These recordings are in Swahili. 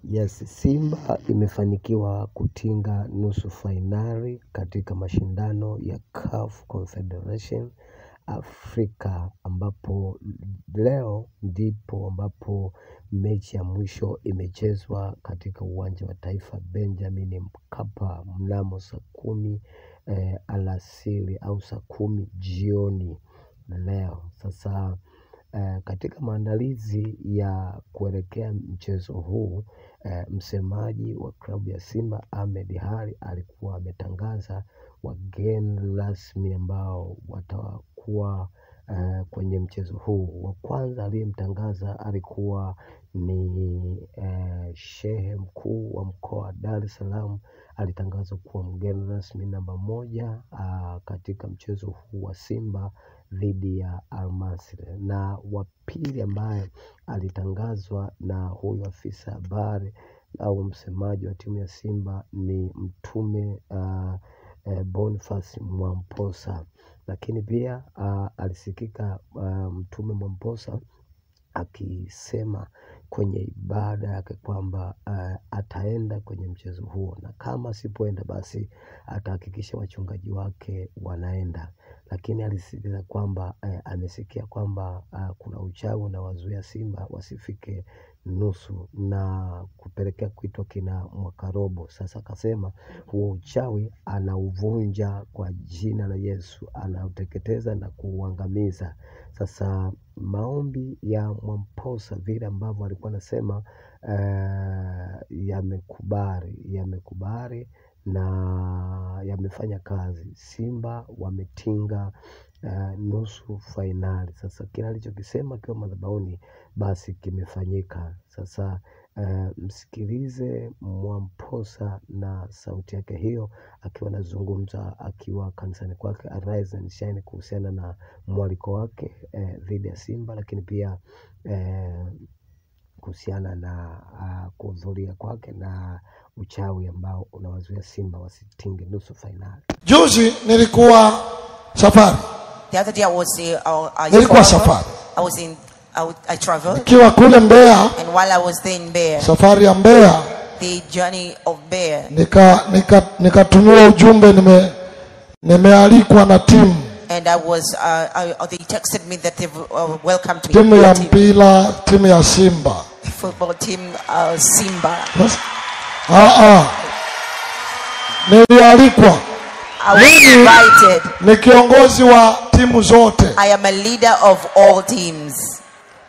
Yes, Simba imefanikiwa kutinga nusu fainali katika mashindano ya CAF Confederation Afrika, ambapo leo ndipo ambapo mechi ya mwisho imechezwa katika uwanja wa Taifa Benjamin Mkapa mnamo saa 10 alasiri au saa 10 jioni leo. Sasa katika maandalizi ya kuelekea mchezo huu, msemaji wa klabu ya Simba Ahmed Ally alikuwa ametangaza wageni rasmi ambao watakuwa kwenye mchezo huu. Wa kwanza aliyemtangaza alikuwa ni shehe mkuu wa mkoa wa Dar es Salaam, alitangazwa kuwa mgeni rasmi namba 1 katika mchezo huu wa Simba dhidi ya Al Masry. Na wa pili ambaye alitangazwa na huyu afisa habari au msemaji wa timu ya Simba ni Mtume Boniface Mwamposa. Lakini pia alisikika Mtume Mwamposa akisema kwenye ibada yake kwamba ataenda kwenye mchezo huo, na kama asipoenda basi atahakikisha wachungaji wake wanaenda. Lakini alisisitiza kwamba amesikia kwamba kuna uchawi na wazuia Simba wasifike nusu na kupelekea kuitwa kina Mwakarobo. Sasa akasema huo uchawi anauvunja kwa jina la Yesu, anauteketeza na kuuangamiza. Sasa maombi ya Mwamposa vile ambavyo alikuwa anasema yamekubali na yamefanya kazi. Simba wametinga nusu fainali. Sasa kila alichokisema kiwa madhabahuni basi kimefanyika. Sasa msikilize Mwamposa na sauti yake hiyo akiwa anazungumza akiwa kanisani kwake Arise and Shine kuhusiana na mwaliko wake dhidi ya Simba, lakini pia kuhusiana na kuhudhuria kwake na uchawi ambao unawazuia Simba wasitinge nusu fainali. Juzi nilikuwa safari. The other day I was nilikuwa safari. I traveled. Nikiwa kule Mbeya. And while I was there in Mbeya. Safari ya Mbeya. The journey of Mbeya. Nikatumiwa ujumbe, nimealikwa na timu. And I was they texted me that they've welcomed me. Timu ya mpira, timu ya Simba. Football team Simba. Yes. Nilialikwa. I was invited. Ni kiongozi wa timu zote. I am a leader of all teams.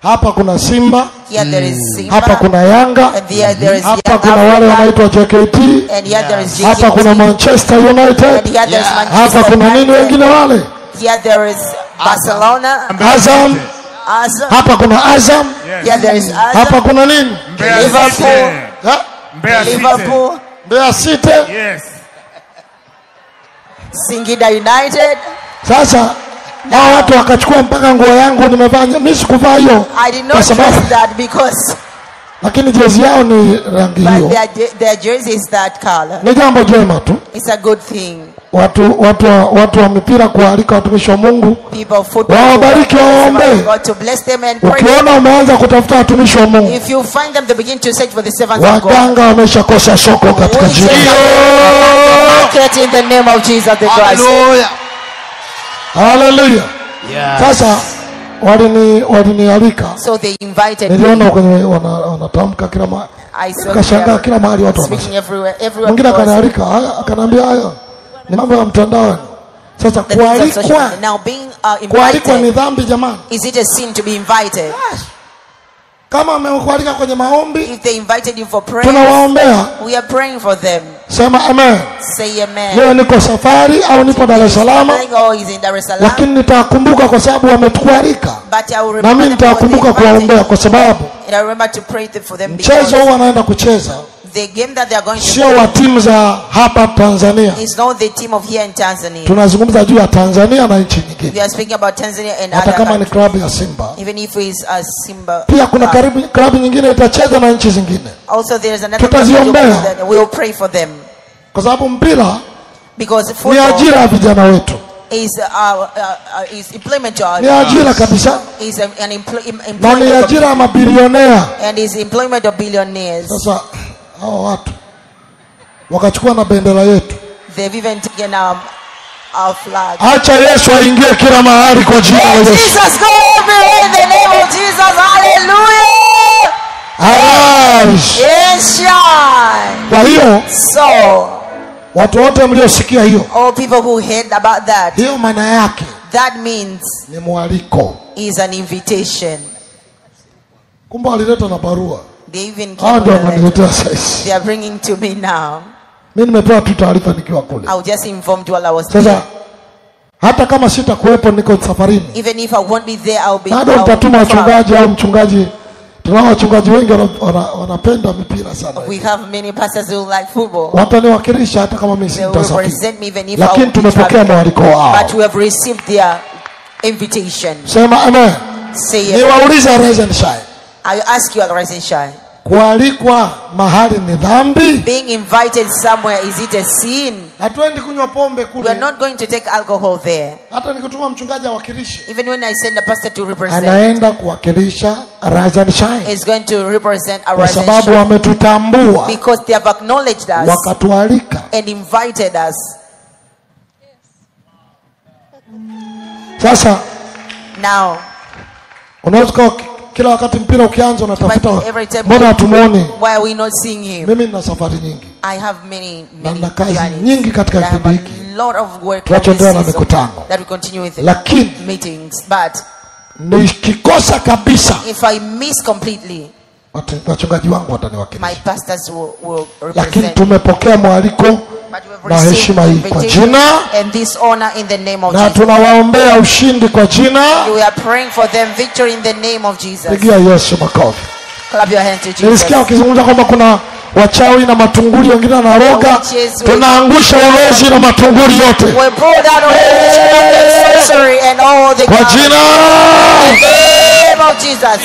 Hapa kuna Simba. Here there is Simba. Hapa kuna Yanga. And there is hapa Yanga kuna wale wanaitwa JKT. And here there is JKT. Hapa kuna Manchester United. And here there is Manchester. Hapa kuna nini wengine wale? Here there is Barcelona. Azam. Azam. Hapa kuna Azam. Here there is Azam. Hapa kuna nini? Liverpool. Mbeya Liverpool. Mbeya City. Yes. Singida United. Sasa hao watu wakachukua mpaka nguo yangu nimevaa. Mimi sikuvaa hiyo. I did not dress that because, lakini jezi yao ni rangi hiyo. But their jersey is that color. Ni jambo jema tu. It's a good thing. Watu wa mipira kualika watumishi wa Mungu. Wabariki, waombe. God to bless them and pray. Ukiona umeanza kutafuta watumishi wa Mungu, if you find them, they begin to search for the servants of God. Waganga wameshakosa soko katika jina. In the name of Jesus the Christ. Hallelujah. Hallelujah. Yes. Sasa walinialika. So they invited me. Niliona kwenye wanatamka kila mahali. Nikashangaa kila mahali watu speaking everywhere. Mwingine akanialika, akaniambia haya ni mambo ya mtandao. Sasa kualikwa. Now being kualikwa ni invited. dhambi jamani? Is it a sin to be invited? Yes. Kama amekualika kwenye maombi, if they invited you for prayer, tunawaombea. We are praying for them. Sema amen. Say amen. Leo niko safari au nipo Dar es Salaam, lakini nitakumbuka kwa sababu wametualika. Na mimi nitakumbuka kuwaombea kwa sababu and I remember to pray for them because mchezo huu wanaenda kucheza the game that they are going to sio wa timu za hapa Tanzania. It's not the team of here in Tanzania. Tunazungumza juu ya Tanzania na nchi nyingine. We are speaking about Tanzania and hata other kama ni countries. klabu ya Simba. Even if it's a Simba. Pia kuna karibu klabu nyingine itacheza na nchi zingine. Also there is another tutaziombea. That we will pray for them. Kwa sababu mpira because ni football ajira ya vijana wetu. is is employment job. Ni ajira kabisa. Is an employment. Na ni ajira ya mabilionea. And is employment of billionaires. Sasa Hao watu wakachukua na bendera yetu. They've even taken our flag. Acha Yesu aingie kila mahali kwa jina la Yesu. Jesus go everywhere in the name of Jesus. Hallelujah. Arise. Yes, shine. Kwa hiyo, so watu wote mliosikia hiyo, all people who heard about that, hiyo maana yake, that means ni mwaliko, is an invitation. Kumbe walileta na barua. They even came with a letter. They are bringing to me now. Mimi nimepewa tu taarifa nikiwa kule. I was just informed while I was there. Sasa hata kama sitakuwepo, niko safarini. Even if I won't be there, I'll be. Bado nitatuma wachungaji au mchungaji. Tunao wachungaji wengi wanapenda mipira sana. We have many pastors who like football. Wataniwakilisha hata kama mimi sitasafiri. Lakini tumepokea mwaliko wao. But we have received their invitation. Sema amen. Say amen. Niwaulize Rise and Shine. I ask you at Rise and Shine. Kualikwa mahali ni dhambi? Being invited somewhere, is it a sin? Hatuendi kunywa pombe kule. We are not going to take alcohol there. Hata nikituma mchungaji awakilishe. Even when I send a pastor to represent. Anaenda kuwakilisha Rise and Shine. He's going to represent Rise and Shine. Kwa sababu wametutambua. Because they have acknowledged us. Wakatualika. And invited us. Sasa now unaweza kila wakati mpira ukianza unatafuta mbona hatumuoni? Why are we not seeing him? Mimi nina safari nyingi. I have many, many na kazi nyingi katika kipindi hiki. Lot of work tunachoendelea na mikutano. That we continue with lakini meetings, but nikikosa kabisa, if I miss completely, wachungaji wangu wataniwakilisha. My pastors will represent. Lakini tumepokea mwaliko na heshima hii kwa jina, and this honor in the name of na Jesus. Tunawaombea ushindi kwa jina. We are praying for them victory in the name of Jesus. Pigia Yesu makofi. Clap your hands to Jesus. Nilisikia wakizungumza kwamba kuna wachawi na matunguli wengine wanaroga. Tunaangusha urozi na matunguli yote. We pull down all the sorcery and all the kwa jina in the name of Jesus.